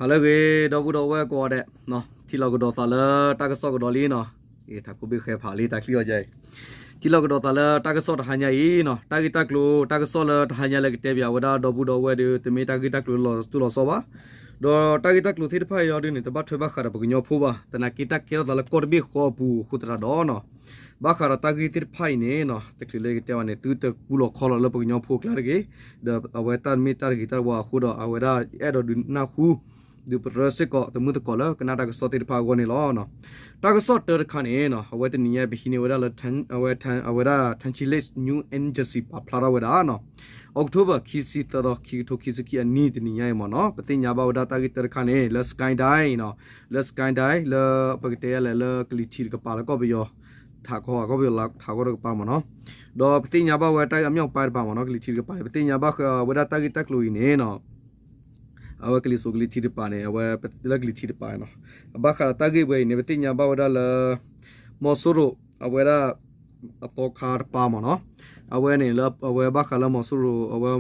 ဟါလၢအဂ့ၤ ဒီပုၢ်ဒီဝဲၢ်ကိးဂၤဒဲး, ထံၣ်လိာ်ကဒီးသးလၢတၢ်ကစီၣ်ကဒီးလံနီၤ, ထးခိၣ်ဘ့ၣ်ဃဲဖးလံတၢ်ချံအီၤယဲအံၤ, ထံၣ်လိာ်ကဒီးသးလၢတၢ်ကစီၣ်တဟါညါအံၤနီၤ, တၢ်ဂ့ၢ်တၢ်ကျိၤ တၢ်ကစီၣ်လၢတဟါညါလၢကတဲပၠးဝဲဒၣ်ဒီပုၢ်ဒီဝဲၢ်ဒီး တမ့ၢ်တၢ်ဂ့ၢ်တၢ်ကျိၤလီၤတိၢ်လီၤဆီဘၣ်, ဒီးတၢ်ဂ့ၢ်တၢ်ကျိၤသ့ၣ်တဖၣ်အံၤအီၤဒုန့ၣ် တဘၣ်ထွဲဘၣ်ဃးဒီးပကညီဖိဘၣ်, သနာ်က့တၢ်ကဲထီၣ်သးလၢကီၢ်တဘ့ၣ်ဃီအပူၤအဃိသတးဒီးနီၤ ဘၣ်ဃးဒီးတၢ်ဂ့ၢ်သ့ၣ်တဖၣ်အံၤန့ၣ်နီၤ တချုးလၢကတဲဘၣ်န့ၣ် သုတကူလီၤခီလီၤလၢပကညီဖိအကျါတဂ့ၤ, ဒီးအဝဲတၢ်မ့ၢ်တၢ်တဂ့ၤတၢ်တဝါအဃိဒီး အဝဲဒၣ်အဲၣ်ဒိးဒုးနၢ်ဟူ ဒုးပရၢစ့ၢ်ကီးသမုၢ်သကိးလၢကနၣ်တၢ်ကစီၣ်သ့ၣ်တဖၣ်အဂီၢ်န့ၣ်လီၤ. တၢ်ကစီၣ်တၢတခါန့ၣ်နီၤ အဝဲတနံၤညါပဟံးန့ၢ်ဝဲဒၣ်လၢ အဝဲ အဝဲဒၣ် Thanchilese News Agency ပာ်ဖျါထီၣ်ဝဲဒၣ်နီၤ October ခံဆံသၢသီ ခံကထိခံဆံခံအနံၤတနံၤညါအံၤမ့ၢ်နီၤ ပသ့ၣ်ညါဘၣ်ဝဲဒၣ်တၢ်ဂ့ၢ်တၢတခါန့ၣ် လၢ Sky Dive နီၤ, လၢ Sky Dive လၢပကတဲယၤလဲၣ်လၢကလံၤထံးတကပၤလၢကီၢ်ပယီၤ ထးခီ ကီၢ်ပယီၤလါထးခီတကပၤမ့ၢ်နီၤ, ဒီးပသ့ၣ်ညါဘၣ်ဝဲတၢ်ဂ့ၢ်အမြောက်ပိုင်းတကပၤမ့ၢ်နီၤ ကလံၤထံးတကပၤန့ၣ် ပသ့ၣ်ညါဘၣ်ဃးဝဲဒၣ်တၢ်ဂ့ၢ်တၢ်ကျိၤအံၤန့ၣ်နီၤ အဝဲကလံၤစိးကလံၤထံးတကပၤန့ၣ် အဝဲလၢကလံၤထံးတကပၤနီၤ, အဘၣ်ဃးဒီးတၢ်ဂ့ၢ်ဝဲအံၤန့ၣ် ပသ့ၣ်ညါဘၣ်ဝဲဒၣ်လၢ မီၤစိရိၤ အဝဲဒၣ် အသီခါတပၤမ့ၢ်နီၤ, အဝဲန့ၣ်လၢ အဝဲဘၣ်ဃးလၢမီၤစိရိၤ အဝဲ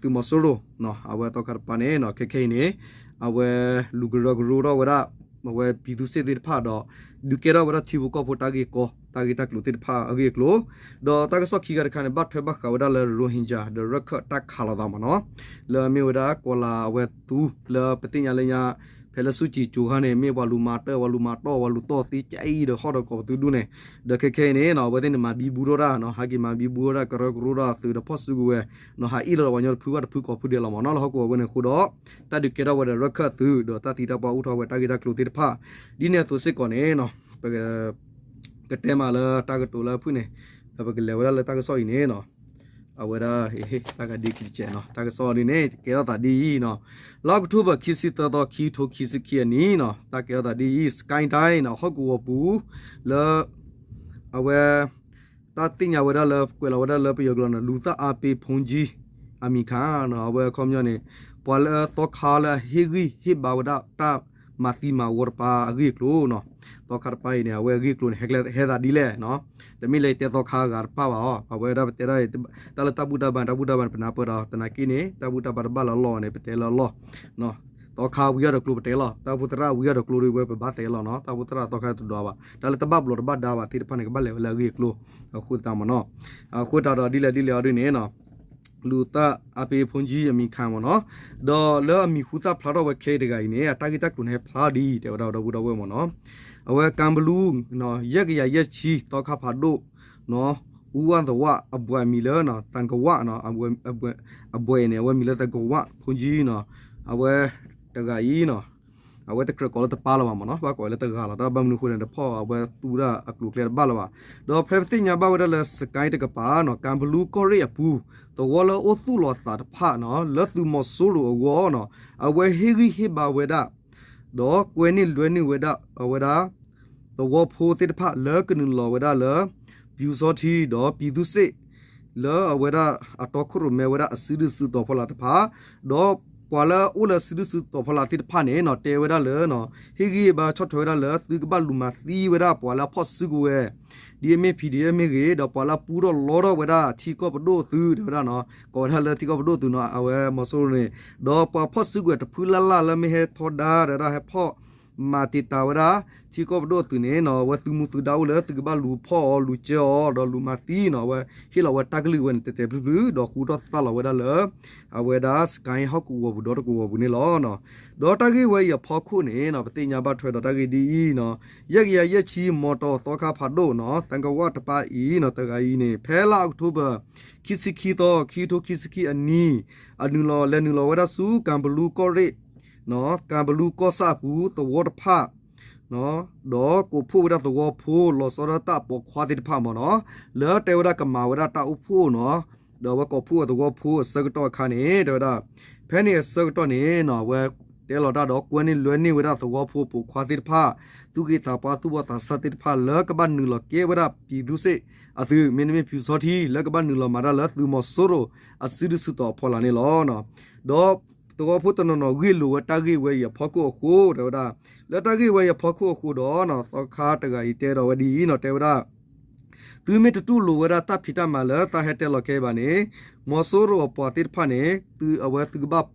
သုးမီၤစိရိၤ အဝဲသီခါတပၤန့ၣ်နီၤ ခဲခဲအံၤန့ၣ် အဝဲလူၤကရၢကရိထီၣ်ဝဲဒၣ် အဝဲပြည်သူ့စစ်သ့ၣ်တဖၣ်ဒီး ဒုးကဲထီၣ်ဝဲဒၣ်ထံဖိကီၢ်ဖိတၢ်ဂ့ၢ်ကီ တၢ်ဂ့ၢ်တၢ်ကျိၤသ့ၣ်တဖၣ်အဂ့ၢ်အကျိၤ, ဒီးတၢ်ကစီၣ်ခံခါတခါန့ၣ် ဘၣ်ထွဲဘၣ်ဃးဝဲဒၣ်လၢ Rohingya ဒီးရၢၢ်ခၢၣ်တၢ်ခးလိာ်သးမ့ၢ်နီၤ, လၢအမ့ၢ်ဝဲဒၣ်ကွၢ်လၤအဝဲသူ လၢပသ့ၣ်ညါလၢညါ ဖဲလၢဆူၣ်ကံၤကၠိခါန့ၣ် မ့ၢ်ပှၤလူၤမၤတၢ် ပှၤလူၤမၤတီၢ် ပှၤလူၤတီၢ်သံကအံၤဒီးဟီၣ်ဒီးကိးပသူဒူၣ်န့ၣ်, ဒီးခဲခဲအံၤန့ၣ်နီၤ အဝဲသ့ၣ်န့ၣ်မၤဘံဘူထီၣ်တၢ်နီၤ ဟဲက့ၤမၤဘံဘူထီၣ်တၢ် ကရၢကရိထီၣ်အသုးဒီးဖီၣ်စုကဝဲၤနီၤ ဟးအ့ၣ်လိာ်ဒီးပှၤကညီတဖုဘၣ်တဖုကိးဖုဒဲးလီၤမ့ၢ်နီၤ လၢဟီၣ်ကဝီၤဝဲန့ၣ်အဃိဒီး တၢ်ဒုးကဲထီၣ်ဝဲဒီးရၢၢ်ခၢၣ်သုး ဒီးတၢ်သံတၢ်ပှၢ်အိၣ်ထီၣ်ဝဲတၢ်ဂ့ၢ်တၢ်ကျိၤသ့ၣ်တဖၣ် ဒ်န့ၣ်အသိးစ့ၢ်ကီးန့ၣ်နီၤ ပ ကတဲမးလၢတၢ်ကတိၤလၢအဖုၣ်န့ၣ် ဒီးပကလဲၤဝဲဒၣ်လၢတၢ်ကစီၣ်အံၤန့ၣ်နီၤ အဝဲဒၣ် တၢ်ကဒံကံကဲးနီၤ တၢ်ကစီၣ်ဒ်န့ၣ် ကဲထီၣ်သးဒ်အံၤနီၤ လါအီးကထိဘၢၣ် ခံဆံသၢသီ ခံကထိခံဆံခံအနံၤနီၤ တၢ်ကဲထီၣ်သးဒ်အံၤ Sky Dive နီၤ ဟီၣ်ကဝီၤပူၤ လၢ အဝဲ တၢ်သ့ၣ်ညါဝဲဒၣ်လၢ ကွဲးလီၤဝဲဒၣ်လၢပယီၤကလုာ်နီၤ လူၤသၣ်အါပ့ၤဖိကၠံ အမံၤခါနီၤ အဝဲအခီပညီန့ၣ် ပှၤလၢသီခါလၢအဟ့ၣ်ဂံၢ်ဟ့ၣ်ဘါဝဲဒၣ်တၢ်မၤသံမၤဝီတပၤအဂ့ၢ်အကျိၤနီၤ သီခါတပၤအံၤန့ၣ် အဝဲအဂ့ၢ်အကျိၤန့ၣ် ဟဲကျဲဟဲသးဒ်လဲၣ်နီၤ တမ့ၢ်လၢယတဲသီခါအဂၤတဖၣ်ဘၣ်အီၤ အဝဲဒၣ်ပတဲဒၣ် တၢ်လၢတၢ်ဘူၣ်တၢ်ဘါန့ၣ် တၢ်ဘူၣ်တၢ်ဘါန့ၣ် ပနၢ်ပၢၢ်ဒီး သနာ်က့န့ၣ် တၢ်ဘူၣ်တၢ်ဘါတဘၣ်လၢအလီၢ်န့ၣ် ပတဲလၢအလီၢ် သီခါဝံၤအီၤဒီးကျိၤပတဲလီၤ တၢ်အိၣ်ဖှိၣ်သရၣ်ဝံၤအီၤဒီးကျိၤဒ်ဝဲပဘၣ်တဲလီၤနီၤ တၢ်အိၣ်ဖှိၣ်သရၣ်သီခါတဒွးဘၣ် တၢ်လၢတဘၣ်ဘျီးတဘၣ်ဒါဘၣ်သ့ၣ်တဖၣ်န့ၣ် ကဘၣ်လဲၤဝဲလၢအဂ့ၢ်အကျိၤ အဃိသတးမ့ၢ်နီၤ အဃိသတးဒီးဒ်လဲၣ်ဒ်လဲၣ်အီၤဒ်န့ၣ်နီၤ လူၤသၣ်အါပ့ၤဖိကၠံအမံၤခါမ့ၢ်နီၤ ဒီးလၢအမံၤဟူသၣ်ဖျါထီၣ်ဝဲခဲအံၤတဂၤအံၤန့ၣ် အတၢ်ဂ့ၢ်တၢ်ကျိၤန့ၣ်ဟဲဖျါဒ်အံၤ တဲဝဲဒၣ်ဒီပုၢ်ဒီဝဲၢ်မ့ၢ်နီၤ အဝဲကၣ်ဘလူး ယဲၢ်ကယၤယဲၢ်ဆံ သီခါဖးဒိၣ် အူဝၣ်သဝၣ် အဘွဲ့အမံၤလၢ သံကဝၣ် အဘွဲ့အံၤန့ၣ် အဝဲမံၤလၢသံကဝၣ်ဖိကၠံနီၤ အဝဲတဂၤအံၤနီၤ အဝဲတကြၢးကိးလၢတပၢ်လၢၤဘၣ်မ့ၢ်နီၤ ဘၣ်ကိးဝဲလၢတဂၤလီၤ တၢ်ဘၣ်မနုၤအဃိန့ၣ် တဖီၣ်အဝဲသူဝဲဒၣ်အကျိၤအကျဲတဘၣ်လၢၤဘၣ် ဒီးဖဲပသ့ၣ်ညါဘၣ်ဝဲဒၣ်လၢ Sky တကပၤနီၤ ကၣ်ဘလူးကီၢ်ရ့ၣ်အပူၤ သဝီလၢအိၣ်သူၣ်လီၤအသးတဖၣ်နီၤ လၢသုးမီၤစိရိၤအဂီၢ်နီၤ အဝဲဟ့ၣ်ဂံၢ်ဟ့ၣ်ဘါဝဲဒၣ် ဒီးကွဲန့ၢ်လွဲန့ၢ်ဝဲဒၣ်အဝဲဒၣ် သဝီဖိသ့ၣ်တဖၣ်လၢကနုာ်လီၤဝဲဒၣ်လၢ ပျူစောထီး ဒီးပြည်သူ့စစ် လၢအဝဲဒၣ်အတီခိၣ်ရိၣ်မဲဝဲဒၣ်အစုဒုၣ်စုတီၤဖီလာ်တဖၣ် ဒီးပှၤလၢအအိၣ်လၢစုဒုၣ်စုတီၤဖီလာ်သ့ၣ်တဖၣ်န့ၣ်နီၤ တဲဝဲဒၣ်လၢ ဟ့ၣ်ဂံၢ်ဟ့ၣ်ဘါဆီၣ်ထွဲဝဲဒၣ်လၢသုကဘၣ်လူၤမၤသံဝဲဒၣ်ပှၤလၢအဖီၣ်စုကဝဲၤ ဒ်အမ့ၢ် PDF မ့ၢ်ဂ့ၤ ဒီးပှၤလၢအပူထီၣ်လီထီၣ်ဝဲဒၣ်ထံကီၢ်ပဒိၣ်အသုးတဲဝဲဒၣ်နီၤ ကိးဝဲဒၣ်လၢထံကီၢ်ပဒိၣ်အသုးနီၤ အဝဲမီၤစိရိၤန့ၣ် ဒီးပှၤဖီၣ်စုကဝဲၤတဖုလၢ်လၢ်လၢမ့ၢ်ဟဲထီဒါတဲဝဲဒၣ်ဟဲဖီၣ် မၤတံာ်တာ်ဝဲဒၣ် ထံကီၢ်ပဒိၣ်အသုးန့ၣ်နီၤ အဝဲသုးမုၢ်သုးဒါအိၣ်လၢသုကဘၣ်လူၤဖီၣ်အီၤ လူၤကၢအီၤ ဒီးလူၤမၤသံနီၤ အဝဲဟ့ၣ်လီၤဝဲတၢ်ကလုၢ်ဝဲန့ၣ် တဲာ်တဲာ်ဖျုးဖျုး ဒီးဃူထီၣ်သၣ်လီၤဝဲဒၣ်လၢ အဝဲဒၣ် Sky ဟီၣ်ကဝီၤပူၤဒီတကဝီၤပူၤန့ၣ်လီၤ. ဒီးတၢ်ဂ့ၢ်ဝဲအံၤအဖီခိၣ်န့ၣ်နီၤ ပသ့ၣ်ညါဘၣ်ထွဲဒီးတၢ်ဂ့ၢ်ဒ်အံၤနီၤ ယဲၢ်ကယၤယဲၢ်ဆံ မီတီၤသီခါဖးဒိၣ်နီၤ သံကဝၣ်တပၤအံၤနီၤ တဂၤအံၤန့ၣ် ဖဲလါအီးကထိဘၢၣ် ခံဆံခံသီ ခံကထိခံဆံခံအနံၤ အနုာ်လီၤ လဲၤနုာ်လီၤဝဲဒၣ်ဆူ ကၣ်ဘလူးကီၢ်ရ့ၣ် ကၣ်ဘလူးကီၢ်ဆၣ်အပူၤသဝီတဖၣ် ဒီးကိးဖှိၣ်ဝဲဒၣ်သဝီဖိ လီၤဆီဒၣ်တၢ်ပိာ်ခွါသ့ၣ်တဖၣ်မ့ၢ်နီၤ လၢတဲဝဲဒၣ်ကမၤဝဲဒၣ်တၢ်အိၣ်ဖှိၣ်နီၤ ဒီးအဝဲကိးဖှိၣ်ဝဲသဝီဖိအဆၢကတီၢ်အခါန့ၣ် တဲဝဲဒၣ် ဖဲန့ၣ်အဆၢကတီၢ်န့ၣ်နီၤ အဝဲတဲလီၤတၢ်ဒီးကွဲန့ၢ်လွဲန့ၢ်ဝဲဒၣ်သဝီဖိပိာ်ခွါသ့ၣ်တဖၣ် သူၣ်က့သးပှၢ်သူၣ်ဘီၣ်သးစၢ်သ့ၣ်တဖၣ်လၢကဘၣ်နုာ်လီၤကဲဝဲဒၣ် ပြည်သူ့စစ် အသုး မ့တမ့ၢ် ပျူစောထီး လၢကဘၣ်နုာ်လီၤမၤတၢ်လၢသုးမီၤစိရိၤအစုဒုၣ်စုတီၤအဖီလာ်န့ၣ်လီၤ. ဒီးသဝီဖိတနီၤနီၤဂ့ၢ်လိာ်ဝဲတၢ်ဂ့ၢ်ဝဲအံၤအဖီခိၣ်အဃိ တဲဝဲဒၣ် လၢတၢ်ဂ့ၢ်ဝဲအံၤအဖီခိၣ်အဃိဒီး သီခါတဂၤအံၤတဲဒီးဝဲဒ်အံၤနီၤ တဲဝဲဒၣ် သုမ့ၢ်တတူၢ်လိာ်ဝဲဒၣ်တၢ်ဖံးတၢ်မၤလၢတၢ်ဟဲတဲလီၤခဲအံၤဘၣ်န့ၣ် မီၤစိရိၤအပှၤသ့ၣ်တဖၣ်န့ၣ် အဝဲ သုကဘၣ်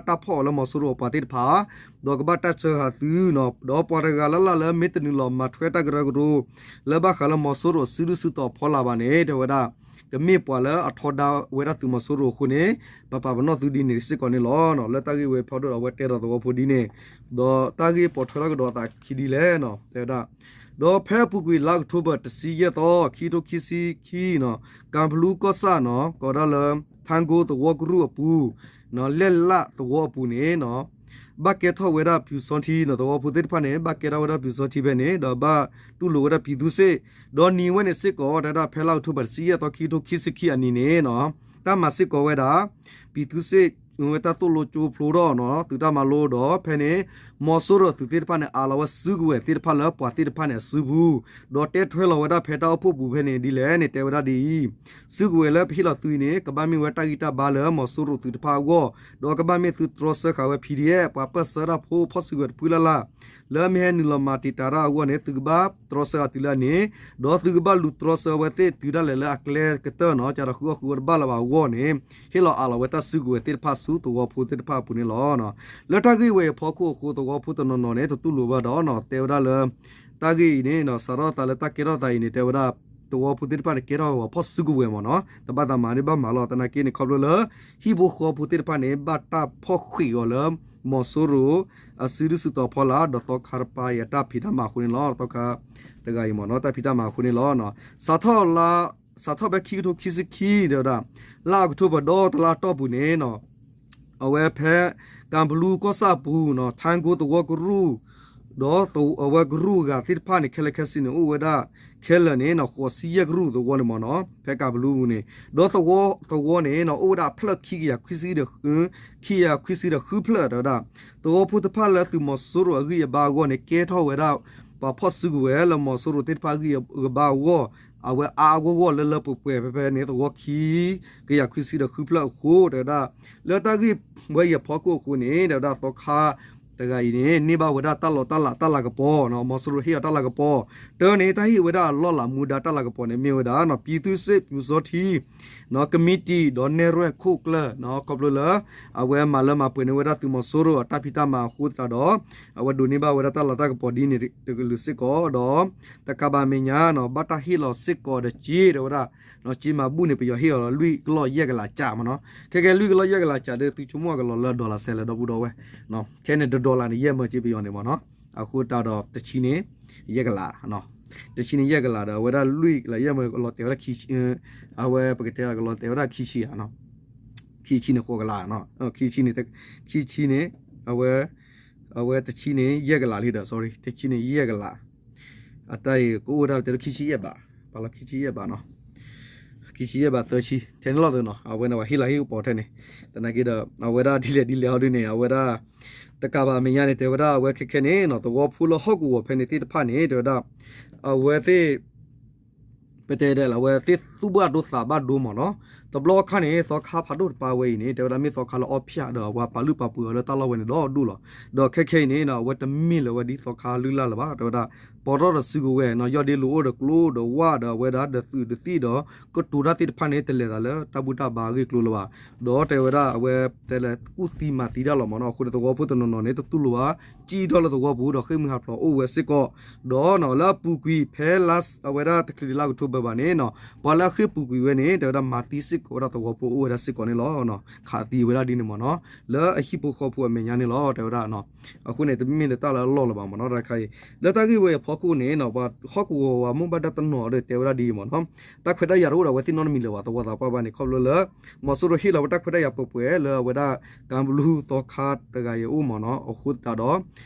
တၢ်ဖီၣ်အီၤလၢမီၤစိရိၤအပှၤသ့ၣ်တဖၣ် ဒီးကဘၣ်တၢ်စၢဃာ်သု, ဒီးပှၤတဂၤလၢ်လၢ်လၢမ့ၢ်တနုာ်လီၤမၤထွဲတၢ်ကရၢကရိ လၢဘၣ်ဃးလၢမီၤစိရိၤအစုဒုၣ်စုတီၤအဖီလာ်ဘၣ်န့ၣ် တဲဝဲဒၣ် ကမ့ၢ်ပှၤလၢအထီဒါဝဲဒၣ်သုးမီၤစိရိၤအဃိန့ၣ် ပပာ်ပနီၣ်သုဒ်န့ၣ်စ့ၢ်ကီးန့ၣ်လီၤ. လၢတၢ်ဂ့ၢ်ဝဲအဖီဒိၣ်ဒီးအဝဲတဲဒီးသဝီဖိဒ်န့ၣ်, ဒီးတၢ်ဂ့ၢ်ပိာ်ထွဲထီၣ်ကဒီးအသးခံဒ်လဲၣ် တဲဝဲဒၣ် ဒီးဖဲအပူၤကွံာ်လါအီးကထိဘၢၣ် တဆံယဲၢ်သီ ခံကထိခံဆံခံန့ၣ် ကၤဘလူကီၢ်ဆၣ်န့ၣ် ကိးဒၣ်လၢ ထါကိသဝီကရူၢ်အပူၤ လဲၣ်လၣ်သဝီအပူၤန့ၣ် ဘၣ်ကဲထီၣ်ဝဲဒၣ်ပျူစောထီးန့ၣ် သဝီဖိသ့ၣ်တဖၣ်န့ၣ် ဘၣ်ကဲထီၣ်ဝဲဒၣ်ပျူစောထီးဖဲန့ၣ် ဒီးဘၣ်တူၢ်လိာ်ဝဲဒၣ်ပံၤသူစ့ၣ်, ဒီးနံၤဝဲန့ၣ်စ့ၢ်ကီး တဲဝဲဒၣ်ဖဲလါအီးကထိဘၢၣ် တဆံယဲၢ်သီ ခံကထိခံဆံခံအနံၤန့ၣ် တၢ်မၤစ့ၢ်ကီးဝဲဒၣ် ပံၤသူစ့ၣ် ဝဲတၢ်သိၣ်လိကၠိဖျိထီၣ်န့ၣ် သုးတၢ်မၤလိဒီး ဖဲန့ၣ် မီၤစိရိၤအသုးသ့ၣ်တဖၣ်န့ၣ် အးလီၤဝဲစုကဝဲၤသ့ၣ်တဖၣ်လၢပှၤသ့ၣ်တဖၣ်န့ၣ်အစုပူၤ, ဒီးတဲထွဲလီၤဝဲဒၣ်ဖဲတၢ်အိၣ်ဖှိၣ်ပူၤဖဲန့ၣ်ဒ်လဲၣ်န့ၣ် တဲဝဲဒၣ်ဒ်အံၤ, စုကဝဲၤလၢပဟ့ၣ်လီၤသုအံၤန့ၣ် ကဘၣ်မ့ၢ်ဝဲတၢ်ဂံၢ်တၢ်ဘါလၢမီၤစိရိၤသုးတဖၣ်အဂီၢ်, ဒီးကဘၣ်မ့ၢ်သုတြီဆၢဃာ်ဝဲ PDF ပှၤပၢၢ်ဆၢတၢ်ဖိဖီၣ်စုကဝဲၤတဖုလၢ်လၢ် လၢအမ့ၢ်ဟဲနုာ်လီၤမၤတံာ်တာ်တၢ်အဂီၢ်န့ၣ် သုကဘၣ်တြီဆၢအီၤတုၤလၢအန့ၣ်, ဒီးသုကဘၣ်လူၤတြီဆၢအဝဲသ့ၣ်တုၤဒၣ်လဲာ်လၢအကျဲကတၢၢ်န့ၣ် ကဒီးဃုအီၣ်ဃုအီတဘၣ်လၢၤဘၣ်အဂီၢ်န့ၣ် ဟ့ၣ်လီၤအးလီၤဝဲတၢ်စုကဝဲၤသ့ၣ်တဖၣ်ဆူသဝီဖိသ့ၣ်တဖၣ်အပူၤန့ၣ်လီၤ. လၢတၢ်ဂ့ၢ်ဝဲအံၤအဖီခိၣ်အဃိ သဝီဖိတနီၤနီၤန့ၣ် တတူၢ်လိာ်ဘၣ်ဒီး တဲဝဲဒၣ်လၢ တၢ်ဂ့ၢ်အံၤန့ၣ် စးထီၣ်သးလၢတၢ်ကဲထီၣ်သးအံၤန့ၣ် တဲဝဲဒၣ် သဝီဖိသ့ၣ်တဖၣ်န့ၣ် ကဲထီၣ်ဝဲပှၤဖီၣ်စုကဝဲၤမ့ၢ်န့ၣ် တဘၣ်သးမၤန့ၣ်ဘၣ်မၤလီၤ သနာ်က့န့ၣ် ခီဖျိလၢ ဟံၣ်ဖိဃီဖိသ့ၣ်တဖၣ်န့ၣ် ဘၣ်တၢ်ဖီၣ်ဃံးအီၤလၢ မီၤစိရိၤ အစုဒုၣ်စုတီၤဖီလာ် ဒီးသီခါတပၤအံၤအတၢ်ဖံးတၢ်မၤအဃိန့ၣ်လီၤ. သီခါတဂၤအံၤမ့ၢ်န့ၣ် တၢ်ဖံးတၢ်မၤအဃိန့ၣ်လီၤ. စးထီၣ်လၢ စးထီၣ်ဖဲခံကထိခံဆံခံ တဲဝဲဒၣ် လါအီးကထိဘၢၣ်ဒီတလါတီၢ်ပူၤန့ၣ် အဝဲဖဲ ကၤဘလူကီၢ်ဆၣ်အပူၤ ထါကိသဝီကရူၢ် ဒီးအဝဲကရူၢ်အဂၤသ့ၣ်တဖၣ်န့ၣ် ခဲလၢာ်ခဲဆ့န့ၣ် အိၣ်ဝဲဒၣ် ခဲလၢာ်န့ၣ် ဃိးဆံယဲၢ်ကရူၢ်သဝီန့ၣ်မ့ၢ်န့ၣ် ဖဲကၤဘလူပူၤန့ၣ် ဒီးသဝီန့ၣ် အိၣ်ဝဲဒၣ်အဖျၢၣ်ခံကယၤခွံဆံ ခံကယၤခွံဆံဒီးဃုဖျၢၣ် တဲဝဲဒၣ် သဝီဖိတဖၣ်လၢသုးမီၤစိရိၤအဂံၢ်အဘါအဂီၢ်န့ၣ် ကဲထီၣ်ဝဲဒၣ် ပှၤဖီၣ်စုကဝဲၤလၢမီၤစိရိၤသ့ၣ်တဖၣ်အဂံၢ်အဘါအဂီၢ် အဝဲအါအါဂီၢ်ဂီၢ်လၢလၢပှဲၤပှဲၤဖဲဖဲန့ၣ် သဝီခံ ကယၤခွံဆံဒီးဃုဖျၢၣ်အဃိ တဲဝဲဒၣ် လၢတၢ်ဂ့ၢ်ဝဲအံၤအဖီခိၣ်အဃိန့ၣ် တဲဝဲဒၣ်သီခါတဂၤအံၤန့ၣ် န့ၢ်ဘၣ်ဝဲဒၣ်တၢ်လီၢ်တၢ်လးတၢ်လၤကပီၤ မီၤစိရိၤဟ့ၣ်အီၤတၢ်လၤကပီၤ တၢ်န့ၣ် တၢ်ဟ့ၣ်ဝဲဒၣ်အလီၢ်လၤမူဒါတၢ်လၤကပီၤန့ၣ် မ့ၢ်ဝဲဒၣ် ပံၤသူစ့ၣ်ပျူစောထီး ကမံးတံာ်ဒီးနဲၣ်ရွဲၣ်ခိၣ်ကျၢၢ် ခီဖျိလၢ အဝဲမၤလၢမၤပှဲၤန့ၢ်ဝဲဒၣ်သုးမီၤစိရိၤအတၢ်ဖံးတၢ်မၤအဃိသတးဒီး အဝဲဒိးန့ၢ်ဘၣ်ဝဲဒၣ်တၢ်လၤတၢ်ကပီၤဒ်န့ၣ်တကလုာ်စ့ၢ်ကီးဒီး တကးဘၣ်အမဲာ်ညါန့ၣ် ဘၣ်တၢ်ဟ့ၣ်လီၤစ့ၢ်ကီးဒီးစ့ တဲဝဲဒၣ် စ့မၤဘူၣ်န့ၣ် ပယီၤဟ့ၣ်အီၤလၢလွံၢ်ကလီၢ်ယဲၢ်ကလးကၠးမ့ၢ်န့ၣ် ခဲကဲလွံၢ်ကလီၢ်ယဲၢ်ကလးကၠးဒီး သုဆိကမိၣ်အကလီၢ်လၢ dollar စဲးလဲၣ် ဒီပုၢ်ဒီဝဲၢ် ခဲန့ၣ် တ dollar န့ၣ် ယဲၢ်မၢစ့ပယီၤန့ၣ်မ့ၢ်န့ၣ် အဃိသတးဒီးတဆံန့ၣ် ယဲၢ်ကလး တဆံန့ၣ်ယဲၢ်ကလးဒီး အဝဲဒၣ်လွံၢ်ကလးယဲၢ်မၢကလီၤတဲာ်ဝဲဒၣ် အဝဲပကတဲကလီၤတဲာ်ဝဲဒၣ်ခံဆံဧါ ခံဆံန့ၣ်ဃိးကလး ခံဆံန့ၣ် ခံဆံန့ၣ် အဝဲ အဝဲတဆံန့ၣ်ယဲၢ်ကလးလံဒီး sorry တဆံန့ၣ်ယဲၢ်ကလး အတၢ်အံၤကအိၣ်ဝဲဒၣ်ပတဲဒိၣ်ခံဆံယဲၢ်ဘး ပာ်လီၤခံဆံယဲၢ်ဘးန့ၣ် ခံဆံယဲၢ်ဘးသၢဆံ ထဲန့ၣ်လီၤသ့ၣ်န့ၣ် အဝဲန့ၣ်ပှၤဟ့ၣ်လီၤဟ့ၣ်ကပီၤထဲန့ၣ် သနာ်က့ဒီး အဝဲဒၣ်ဒ်လဲၣ်ဒ်လဲၣ်အီၤဒ်န့ၣ် အဝဲဒၣ် တကးဘၣ်အမဲာ်ညါန့ၣ် တဲဝဲဒၣ်အဝဲခဲခဲန့ၣ် သဝီဖိလၢဟီၣ်ကဝီၤဖဲန့ၣ်သ့ၣ်တဖၣ်န့ၣ် တဲဝဲဒၣ် အဝဲသ့ၣ် ပတဲဒ်လဲၣ် အဝဲသ့ၣ်သူၣ်ဘၣ်ဒိသးဘၣ်ဒိမ့ၢ်န့ၣ် တဘျီခါန့ၣ် သီခါဖးဒိၣ်တပၤဝဲအံၤန့ၣ် တဲဝဲဒၣ်မ့ၢ်သီခါလၢအီၣ်ဖၠၣ်ဒီးအဝဲပာ်လုၢ်ပာ်ပှ့ၤအီၤလၢတၢ်လီၢ်ဝဲန့ၣ်ဒီဒူၣ်လီၤ. ဒီးခဲခဲအံၤန့ၣ် အဝဲတမ့ၢ်လၢၤဝဲဒ်သီခါလုၢ်လၢ်လၢၤဘၣ် တဲဝဲဒၣ် ပီးထီၣ်ဒီးစုကဝဲၤန့ၣ် ယီၢ်ဒ့လိာ်အိၣ်ဒီးကျိဒီးဝၣ်ဒီးအဝဲဒၣ်ဒီးသုးဒီးသံၣ်ဒီး ကတိၤတၢ်သ့ၣ်တဖၣ်န့ၣ် တလဲၤသးလၢတၢ်ဘူၣ်တၢ်ဘါအဂ့ၢ်အကျိၤလၢၤဘၣ်. ဒီးတဲဝဲဒၣ်အဝဲတဲလဲၤကူၣ်သံမၤသံတၢ်လီၤမ့ၢ်န့ၣ် အဃိန့ၣ်သဝီဖိတနီၤနီၤန့ၣ် တတူၢ်လိာ်ဘၣ် စံၣ်ထီၣ်လၢသဝီပူၤဒီးဃ့ၢ်မှံဟးဖျိးအိၣ်ဝဲစ့ၢ်ကီး ဒီးလၢအပူၤကွံာ်ဖဲလါ အဝဲဒၣ်တချုးဒံးလါအီးကထိဘၢၣ်ဘၣ်န့ၣ် ပှၤလၢအဃ့ၢ်ပူၤကွံာ်ဝဲန့ၣ် တဲဝဲဒၣ်မၤသံစ့ၢ်ကီးဝဲဒၣ်သဝီဖိအိၣ်ဝဲဒၣ်စ့ၢ်ကီးန့ၣ်လီၤ. ခးသံဝဲဒၣ်ဒ်န့ၣ်မ့ၢ်န့ၣ် လၢအဟံၣ်ဖိဃီဖိအမဲာ်ညါန့ၣ်လီၤ တဲဝဲဒၣ် အဃိန့ၣ် တမ့ၢ်လၢတၢ်လၢအလီၢ်လၢၤဘၣ်မ့ၢ်န့ၣ် တခါအံၤ လၢတၢ်ဂ့ၢ်ဝဲအံၤအဖီခိၣ်န့ၣ် ပှၤဟီၣ်ကဝီၤဝဲမိၢ်ဘၣ်ဒါတနီၤဒီးတဲဝဲဒၣ်ဒ်အံၤမ့ၢ်န့ၣ် တၢ်ခွဲးတၢ်ယာ်တအိၣ်ဒီးအဝဲသ့ၣ်နီတမံၤလၢၤဘၣ် သဝီသးပှၢ်ဘၣ်န့ၣ် ခီဖျိလၢ မီၤစိရိၤဟ့ၣ်လီၤဝဲတၢ်ခွဲးတၢ်ယာ်ပှဲၤပှဲၤလၢအဝဲဒၣ် ကၤဘလူသီခါတဂၤအံၤအအိၣ်မ့ၢ်န့ၣ် အဃိသတးဒီး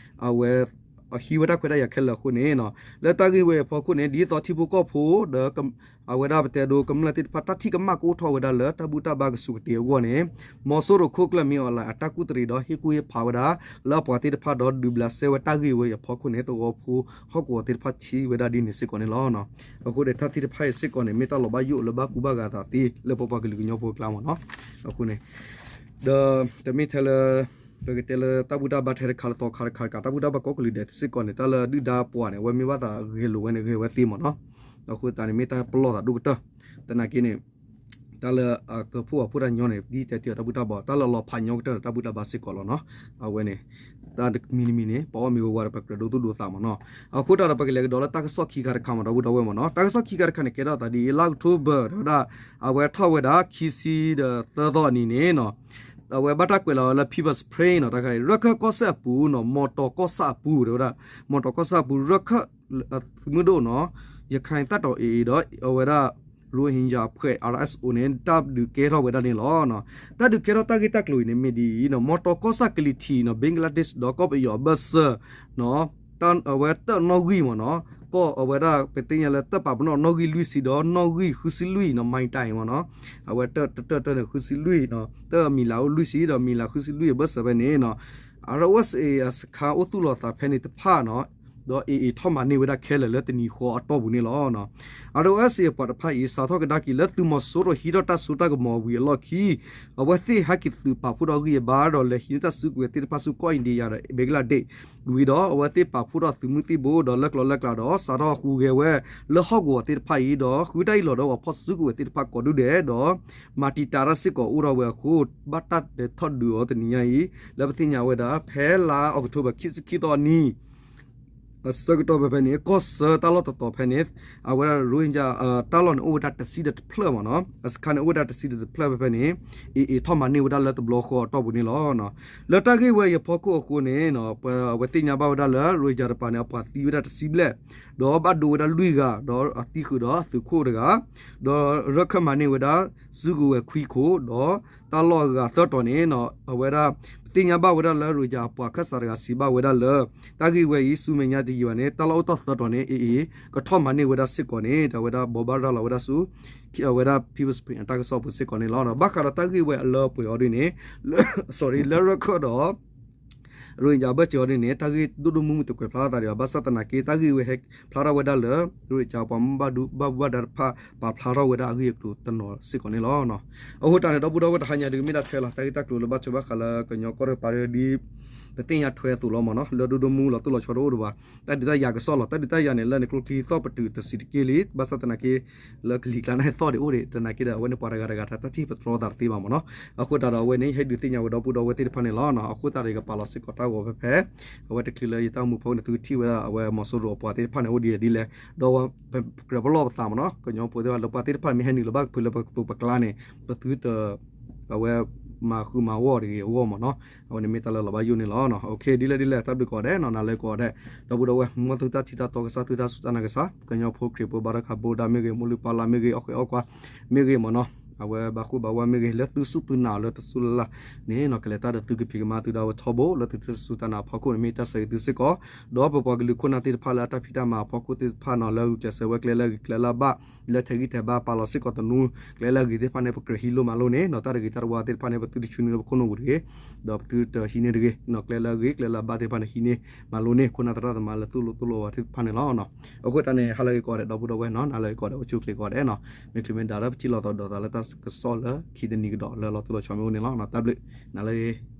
အဝဲ အဟံးဝဲတၢ်ခွဲးတၢ်ယာ်ခဲလၢာ်အဃိန့ၣ် လၢတၢ်ဂ့ၢ်ဝဲအံၤအဖီခိၣ်န့ၣ် ဒ်သိးထံဖိကီၢ်ဖိဒီး အဝဲဒၣ်ပတဲဒိကမျၢၢ်သ့ၣ်တဖၣ် တၢ်ထံၣ်ကမၣ်ကအိၣ်ထီၣ်ဝဲဒၣ်လၢတၢ်ဘူၣ်တၢ်ဘါကဆူးကတ့ၤအဂီၢ်န့ၣ် မီၤစိရိၤခိၣ်ကျၢၢ်မ့ၢ်အီၤလၢအတၢ်ကူၣ်တရံးဒီးဟ့ၣ်ကူၣ်ဟ့ၣ်ဖးဝဲဒၣ် လၢအပှၤသ့ၣ်တဖၣ်ဒီးဒုးဘျးစဲဝဲတၢ်ဂ့ၢ်ဝဲအံၤအဖီခိၣ်န့ၣ် သဝီဖိဟီၣ်ကဝီၤသ့ၣ်တဖၣ်ထံၣ်ဝဲဒၣ်ဒ်န့ၣ်စ့ၢ်ကီးန့ၣ်လီၤ. အဃိဒီးတၢ်သ့ၣ်တဖၣ်အံၤစ့ၢ်ကီးန့ၣ် မ့ၢ်တၢ်လီၤဘၣ်ယိၣ်လၢဘၣ်ကူဘၣ်ဂာ်သးသ့လၢပပှၤကလုာ်ကညီဖိအကျါမ့ၢ်န့ၣ် အဃိန့ၣ် ဒီးတမ့ၢ်ထဲလၢ ပကတဲလၢတၢ်ဘူၣ်တၢ်ဘါထဲတခါလၢသီခါတခါတခါ တၢ်ဘူၣ်တၢ်ဘါကိးကလုာ်ဒဲးစ့ၢ်ကီးန့ၣ် တၢ်လၢဒုၣ်ဒါပှၤန့ၣ် အဝဲမ့ၢ်ဘၣ်သးဂဲၤလိာ်ဝဲန့ၣ် ဂဲၤဝဲသ့မ့ၢ်န့ၣ် အဃိသတးန့ၣ်မ့ၢ်တၢ်ပလီၢ်သးဒိၣ်ကတၢၢ်, သနာ်က့န့ၣ် တၢ်လၢအကဖိၣ်အဖိတၢ်ညီန့ၣ် ဒ်တဲတ့ၢ်အီၤတၢ်ဘူၣ်တၢ်ဘါ တၢ်လၢအလီၤဖးညီကတၢၢ်ဒီးတၢ်ဘူၣ်တၢ်ဘါစ့ၢ်ကီးလီၤနီၤ. အဝဲန့ၣ် တၢ်မံၤတမံၤန့ၣ် ပအီၣ်မ့ၤဝဲဝါဒီး ပကြၢးဒိသူၣ်ဒိသးမ့ၢ်နီၤ. အဃိတၢ်ဒီးပကလဲၤကဒီးလၢတၢ်ကစီၣ်ခံခါတခါမ့ၢ် ဒီပုၢ်ဒီဝဲၢ်မ့ၢ်နီၤ. တၢ်ကစီၣ်ခံခါတခါန့ၣ် ကဲထီၣ်သးဒ်အံၤ လါအီးကထိဘၢၣ် တဲဝဲဒၣ် အဝဲထီၣ်ဝဲဒၣ်ခံဆံဒီးသၢသီအနံၤန့ၣ်နီၤ အဝဲဘၣ်တၢ်ကွဲးလီၤဝဲလၢ People's Spring နီၤ တၢ်ခါအံၤ ရၢၢ်ခၢၣ်ကီၢ်စဲၣ်အပူၤနီၤ မီတီၤကီၢ်ဆၣ်အပူၤ တဲဝဲဒၣ် မီတီၤကီၢ်ဆၣ်အပူၤ ရၢၢ်ခၢၣ် သုးမုၢ်ဒိၣ်နီၤ ရခဲၣ်တပ်တော် AA ဒီး အဝဲဒၣ် Rohingya အဖွဲ့ RSO န့ၣ် တၢ်ဒုးကဲထီၣ်ဝဲဒၣ်န့ၣ်လီၤ. တၢ်ဒုးကဲထီၣ်တၢ်ဂ့ၢ်တၢ်ကျိၤအံၤန့ၣ်မ့ၢ်ဒ်အံၤနီၤ မီတီၤကီၢ်ဆၣ်ကလံၤထံးနီၤ Bangladesh ဒီးကီၢ်ပယီၤအဘၢၣ်စၢၤ အဝဲတၢၣ်နီၣ်ဂံၢ်မ့ၢ်နီၤ ကီၢ်အဝဲဒၣ်ပသ့ၣ်ညါလၢတၢၣ်ပာ်ပနီၣ်နီၣ်ဂံၢ်လွံၢ်ဆံဒီးနီၣ်ဂံၢ်ဃုဆံလွံၢ်နီၤ မံၤတၢ်အံၤမ့ၢ်နီၤ အဝဲတၢၣ်တၢၣ်တၢၣ်န့ၣ်ဃုဆံလွံၢ်နီၤ တၢၣ်မံၤလၤအိၣ်လွံၢ်ဆံဒီးမံၤလၤဃုဆံလွံၢ်အဘၢၣ်စၢၤဖဲန့ၣ်နီၤ RSA အစခါအိၣ်သူၣ်လီၤသးဖဲန့ၣ်တဖၣ်နီၤ ဒီး AA ထီၣ်မၤန့ၢ်ဝဲဒၣ်ခဲလၢာ်လၢတနံၤဃီအတီၢ်ပူၤန့ၣ်လီၤ. RSA အပှၤတဖၣ်အံၤ စးထီၣ်ကဒါက့ၤလၢသုးမီၤစိရိၤဟံးထီၣ်တၢ်စိတၢ်ကမီၤဝံၤအလီၢ်ခံ အဝဲသ့ၣ်ဟဲက့ၤသုးပာ်ဖှိၣ်ထီၣ်ဂံၢ်အဘါဒီးလဲၤဟံးန့ၢ်တၢ်စုကဝဲၤသ့ၣ်တဖၣ်ဆူကီၢ် India ဒီး Bangladesh ဝံၤဒီး အဝဲသ့ၣ်ပာ်ဖှိၣ်ထီၣ်သုးမုၢ်သံၣ်ဘိဒီးလၢကျိၤလၢကျဲဒီး စးထီၣ်ဟူးဂဲၤဝဲလၢဟီၣ်ကဝီၤသ့ၣ်တဖၣ်အံၤ ဒီးဃုတၢ်အ့ၣ်လိာ်ဒီးပှၤဖီၣ်စုကဝဲၤသ့ၣ်တဖၣ်ကိးဒူၣ်ဒဲးဒီး မၤတံာ်တာ်တၢ်စ့ၢ်ကီးအိၣ်ထီၣ်ဝဲအဃိ ဘၣ်တၢ်ဒဲးထီၣ်ဒုးအီၤတနံၤညါအံၤ လၢပသ့ၣ်ညါဝဲဒၣ် ဖဲလါအီးကထိဘၢၣ်ခံဆံခံသီအနံၤ အဆၢကတီၢ်ဖဲဖဲန့ၣ် ကီၢ်ဆၢတၢ်လီၢ်တတီၤဖဲန့ၣ် အဝဲဒၣ် Rohingya တၢ်လီၢ်န့ၣ်အိၣ်ဝဲဒၣ်တဆံဒီးတဖျၢၣ်မ့ၢ်နီၤ အစခါန့ၣ်အိၣ်ဝဲဒၣ်တဆံဒီးတဖျၢၣ်ဖဲဖဲန့ၣ် AA ထီၣ်မၤန့ၢ်ဝဲဒၣ်လၢတဘျီဃီအတီၢ်ပူၤန့ၣ်လီၤ. လၢတၢ်ဂ့ၢ်ဝဲအံၤအဖီခိၣ်အဃိန့ၣ် အဝဲသ့ၣ်ညါဘၣ်ဝဲဒၣ်လၢ Rohingya တပၤန့ၣ် အပှၤသံဝဲဒၣ်တဆံဘျဲၣ် ဒီးဘၣ်ဒိဝဲဒၣ်လွံၢ်ဂၤ ဒီးအသံဃုာ်ဒီးအသုးခိၣ်တဂၤ ဒီးရၢၢ်ခၢၣ်မၤန့ၢ်ဝဲဒၣ် စုကဝဲၤခွံခိၣ် ဒီးတၢ်လီၢ်အဂၤသၢတီၤန့ၣ် အဝဲဒၣ် ပသ့ၣ်ညါဘၣ်ဝဲဒၣ်လၢ Rohingya အပှၤခၢၣ်စးတဂၤစံးဘၣ်ဝဲဒၣ်လၢ တၢ်ဂ့ၢ်ဝဲအံၤ ဆူမဲာ်ညါတယံာ်ဘၣ်န့ၣ် တၢ်လီၢ်အိၣ်တီၢ်သၢတီၤန့ၣ် AA ကထီၣ်မၤန့ၢ်ဝဲဒၣ်စ့ၢ်ကီးန့ၣ် ဒီးအဝဲဒၣ်ဘိးဘၣ်ရၤလီၤဝဲဒၣ်ဆူ အဝဲဒၣ် People's Spring အတၢ်ကစီၣ်ပူၤစ့ၢ်ကီးန့ၣ်လီၤ. ဘၣ်ဃးဒီးတၢ်ဂ့ၢ်ဝဲအလၢအပှဲၤအီၤဒ်န့ၣ် လၢရၢၢ်ခၢၣ်ဒီး Rohingya အဘၢၣ်စၢၤအီၤဒ်န့ၣ် တၢ်ဂ့ၢ်ဒိၣ်ဒိၣ်မုၢ်မုၢ်တကွဲးဖျါထီၣ်သးဒံးဘၣ် ဘၣ်ဆၣ်သနာ်က့ တၢ်ဂ့ၢ်ဝဲဟဲဖျါထီၣ်ဝဲဒၣ်လၢ Rohingya ပှၤမ့ၢ်ဘၣ်ဒူဘၣ်ဝဲဒၣ်တဖၣ် ပာ်ဖျါထီၣ်ဝဲဒၣ်အဂ့ၢ်အကျိၤတနီၤစ့ၢ်ကီးန့ၣ်လီၤ. အဃိတၢ်န့ၣ် ဒီပုၢ်ဒီဝဲၢ်တဟါညါဒ်မ့ၢ်ဒၣ်ထွဲလီၤ တၢ်ဂ့ၢ်တၢ်ကျိၤလၢဘၣ်ဆိဘၣ်ဃးလၢကညီကီၢ်တကပၤဒ် ပသ့ၣ်ညါထွဲအသိးလီၤမ့ၢ်နီၤ လၢဒိၣ်ဒိၣ်မုၢ်မုၢ်လီၤတိၢ်လီၤဆီတအိၣ်ဒံးဘၣ် တၢ်ဒုးတၢ်ယၤကစီၣ်လီၤ တၢ်ဒုးတၢ်ယၤန့ၣ် လၢန့ၣ်ကျိချံသီၣ်ပတုာ်တဆံးတက့ၢ်လံ ဘၣ်ဆၣ်သနာ်က့ လၢကလံၤကျါန့ၣ်သီၣ်ဒံးအိၣ်ဒံး သနာ်က့ဒီး အဝဲန့ၣ်ပှၤတဂၤတဂၤတၢ်ထံၣ်ပတြီသးတသ့ဘၣ်မ့ၢ်နီၤ အဃိတၢ်ဒီးအဝဲန့ၣ် ဟဲဒုးသ့ၣ်ညါဝဲဒီပုၢ်ဒီဝဲၢ်သ့ၣ်တဖၣ်န့ၣ်လီၤ. အဃိသတးဒီး ယကပာ်လီၤစ့ၢ်ကီးတၢ်ဂီၤဖဲဖဲ အဝဲတချုးလၢယတၢ်အိၣ်မူဖီခိၣ်န့ၣ် သုကထံၣ်ဝဲဒၣ် အဝဲမီၤစိရိၤအပှၤသ့ၣ်တဖၣ်န့ၣ် အိၣ်ဒ်လဲၣ်ဒ်လဲၣ် ဒီးပကြၢးပလီၢ်ပသးမ့ၢ်နီၤ ကညီဖိသ့ၣ်တဖၣ်လၢပှၤသ့ၣ်တဖၣ်မ့ၢ်ဟဲနုာ်လီၤဘၣ်ကဖုးလၢပကသိးပကျါန့ၣ် ပသုတ အဝဲမၤဃုာ်မၤဂီၢ်တဂ့ၤအဂီၢ်မ့ၢ်နီၤ အဝဲန့ၣ်မ့ၢ်တၢ်လၢလီၤဘၣ်ယိၣ်န့ၣ်လီၤ. ဒ်လဲၣ်ဒ်လဲၣ် တၢ်ဘျုးကိးဂၤဒဲးနီၤ နၤလၢကိးဂၤဒဲး ဒီပုၢ်ဒီဝဲၢ် မ်သုတၢ်ထံၣ်တၢ်တီကစၢ် သုတၢ်စူၢ်တၢ်နာ်ကစၢ် ကညီဖိခရံာ်ဖိဘၣ်တၢ်ခးဘိဒါမ့ၢ်ဂ့ၤ မိၢ်လုၢ်ပၢ်လၢ်မ့ၢ်ဂ့ၤ အီၣ်ဃဲအီၣ်ကွါမ့ၢ်ဂ့ၤမ့ၢ်နီၤ အဝဲဘၣ်ဃူဘၣ်ဝါမ့ၢ်ဂ့ၤ လၢသုစူၢ်သုနာ်လၢတစူၢ်လၢ်လၢ်န့ၣ်နီၤ ကလဲၤတၢ်ဒီးသုကဖံးကမၤသုဒၣ်ဝဲထီဘိ လၢသုတၢ်စူၢ်တၢ်နာ်အဖီခိၣ်န့ၣ် မ့ၢ်တၢ်ဆၢဂ့ၤသုစ့ၢ်ကီး ဒီးပပှၤကလုာ်ခိၣ်နၢ်သ့ၣ်တဖၣ်လၢအတၢ်ဖံးတၢ်မၤအဖီခိၣ်သ့ၣ်တဖၣ်နီၤ လၢဂုာ်ကျဲးစၢးဝဲကျဲလၢအဂ့ၤကျဲလၢအဘၣ် လၢထဲးဂံၢ်ထဲးဘါ ပာ်လီၤစ့ၢ်ကီးသနူ ကျဲလၢအဂ့ၤသ့ၣ်တဖၣ်န့ၣ် ပကြၢးဟံးလိၢ်မၤလိန့ၣ်နီၤ တၢ်တဂ့ၤတၢ်တဝါသ့ၣ်တဖၣ်န့ၣ် ပသုတဆူန့ၢ်လၢပခိၣ်နူာ်ပူၤတဂ့ၤ ဒီးပသုတဟံးန့ၢ်တဂ့ၤ ကျဲလၢအဂ့ၤကျဲလၢအဘၣ်သ့ၣ်တဖၣ်န့ၣ် ဟံးန့ၢ်မၤလိန့ၢ် ခိၣ်နၢ်သရၣ်သမါလၢသိၣ်လိသီလိဝဲသ့ၣ်တဖၣ်န့ၣ်လီၤ. အဃိတၢ်န့ၣ် ဟါလၢအဂ့ၤကိးဂၤဒဲး ဒီပုၢ်ဒီဝဲၢ်နီၤ နၤလၢအဂ့ၤကိးဂၤဒဲး အိၣ်ဆူၣ်အိၣ်ချ့ကိးဂၤဒဲးနီၤ မ့ၢ်ချုးမ့ၢ်ဒါလၢပထံၣ်လိာ်သးဒီးသးလၢတၢ်ကစီၣ်လၢခံတနံၤကဒီးလၢလီၤတိၢ်လီၤဆီမ့ၢ်အိၣ်န့ၣ်လီၤ. တၢ်ဘျုး နၤလၢအဂ့ၤ